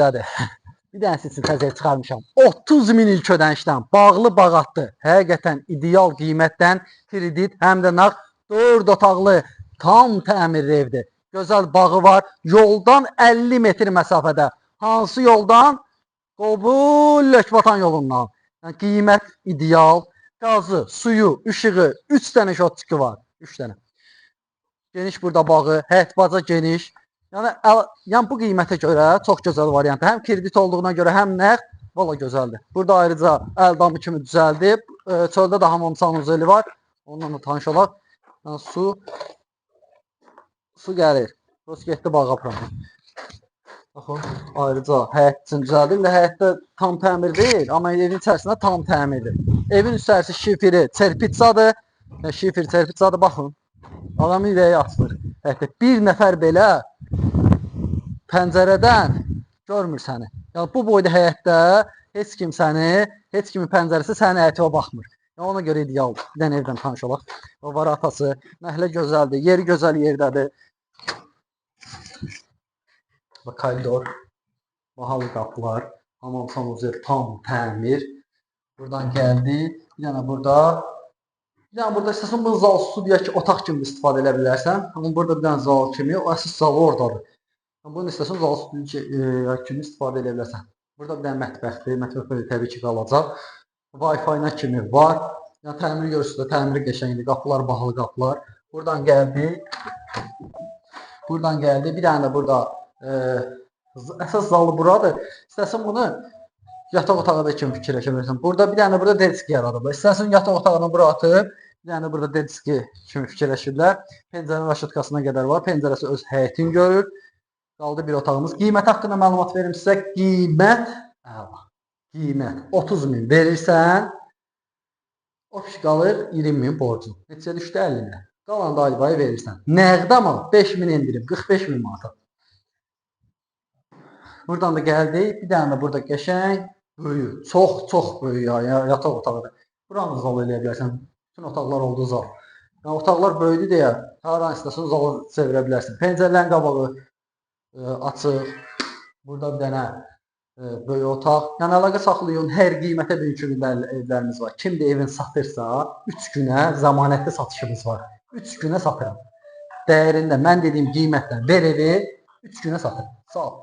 Dədir. Bir dənəsi üçün təzə ev çıxarmışam. 30 min ilk ödənişdən bağlı bağatlı. Həqiqətən ideal qiymətdən kredit, həm də nağd 4 otaqlı tam təmirli evdir. Gözəl bağı var. Yoldan 50 metr məsafədə. Hansı yoldan? Qobul Lökbatan yolundan. Yəni qiymət ideal. Qazı, suyu, işığı, 3 dənə şotçuku var. 3 dənə. Geniş burada bağı, həyət baca geniş. Yəni, yəni bu qiymətə görə çox gözəl variantdır. Həm kredit olduğuna görə, həm nəqd, valla gözəldir. Burada ayrıca əl damı kimi düzəldib. Çöldə də hamam sanuzeli var. Onunla da tanış olaq. Yəni, su gəlir. Su getdi bağa proqram. Baxın, ayrıca həyət üçün düzəldib. İndi həyətdə tam təmir deyil, amma evin içərisində tam təmirdir. Evin içərisi şiferi çerpitsadır. Yəni, şifer çerpitsadır, baxın. Adamın ürəyi açılır. Həyətdə bir nəfər belə pəncərədən görmür səni. Yəni bu boyda həyətdə heç kim səni, heç kimin pəncərəsi sənin həyətinə baxmır. Yəni ona görə idealdır. Bir dənə evdən tanış olaq. O var atası, məhəllə gözəldir, yeri gözəl yerdədir. Bax koridor, bahalı qapılar, hamam sanuzel tam təmir. Buradan gəldi. Bir dənə burada. Bir dənə burada istəsən bunu zal studiya ki, otaq kimi istifadə edə bilərsən. Amma burada bir dənə zal kimi, o əsas zalı oradadır. Yəni bunu istəsən zal studiya kimi istifadə edə bilərsən. Burada bir dənə mətbəxdir. Mətbəx belə təbii ki qalacaq. Wi-Fi-na kimi var. Yəni təmiri görürsünüz də, təmiri qəşəngdir. Qapılar bahalı qapılar. Buradan gəldi. Buradan gəldi. Bir dənə də burada əsas zalı buradır. İstəsən bunu yataq otağı da kimi fikirləşə bilərsən. Burada bir dənə burada deski yaradıblar. İstəsən yataq otağını bura atıb, bir dənə burada deski kimi fikirləşiblər. Pəncərənin raşetkasına qədər var. Pəncərəsi öz həyətini görür. Qaldı bir otağımız. Qiymət haqqında məlumat verim sizə. Qiymət əla. Qiymət 30 min verirsən, o pis qalır 20 min borcun. Neçə düşdü 50 minə. Qalan da ayvayı verirsən. Nəqd amma 5 min endirim, 45 min manata. Buradan da gəldik. Bir dənə də burada qəşəng, böyük, çox-çox böyük ya, yataq otağıdır. Buranı zal eləyə bilərsən. Bütün otaqlar oldu zal. Yəni otaqlar böyüdü deyə haranı istəsən zalı çevirə bilərsən. Pəncərələrin qabağı açıq. Burada bir dənə böyük otaq. Yəni əlaqə saxlayın. Hər qiymətə bugünkü gündə evlərimiz var. Kim də evin satırsa, 3 günə zəmanətli satışımız var. 3 günə satıram. Dəyərində mən dediyim qiymətdən ver evi 3 günə satırım. Sağ ol.